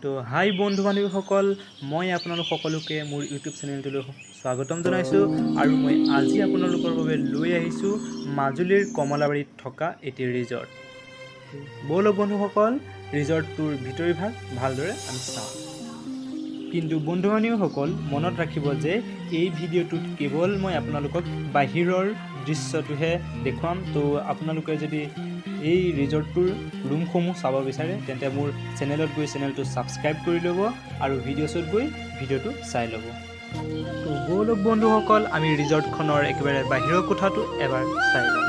তো হাই বন্ধু বান্ধৱীসকল, মই আপোনালোক সকলোকে মোৰ ইউটিউব চেনেলটোলৈ স্বাগতম জনাইছোঁ আৰু মই আজি আপোনালোকৰ বাবে লৈ আহিছোঁ মাজুলীৰ কমলাবাৰীত থকা এটি ৰিজৰ্ট। ব'লক বন্ধুসকল, ৰিজৰ্টটোৰ ভিতৰি ভাগ ভালদৰে আমি চাওঁ। কিন্তু বন্ধু বান্ধৱীসকল, মনত ৰাখিব যে এই ভিডিঅ'টোত কেৱল মই আপোনালোকক বাহিৰৰ দৃশ্যটোহে দেখুৱাম। তো আপোনালোকে যদি এই ৰিজৰ্টটোৰ ৰুমসমূহ চাব বিচাৰে, তেন্তে মোৰ চেনেলত গৈ চেনেলটো ছাবস্ক্ৰাইব কৰি ল'ব আৰু ভিডিঅ'ছত গৈ ভিডিঅ'টো চাই ল'ব। তো ব'লক বন্ধুসকল, আমি ৰিজৰ্টখনৰ একেবাৰে বাহিৰৰ কোঠাটো এবাৰ চাই লওঁ।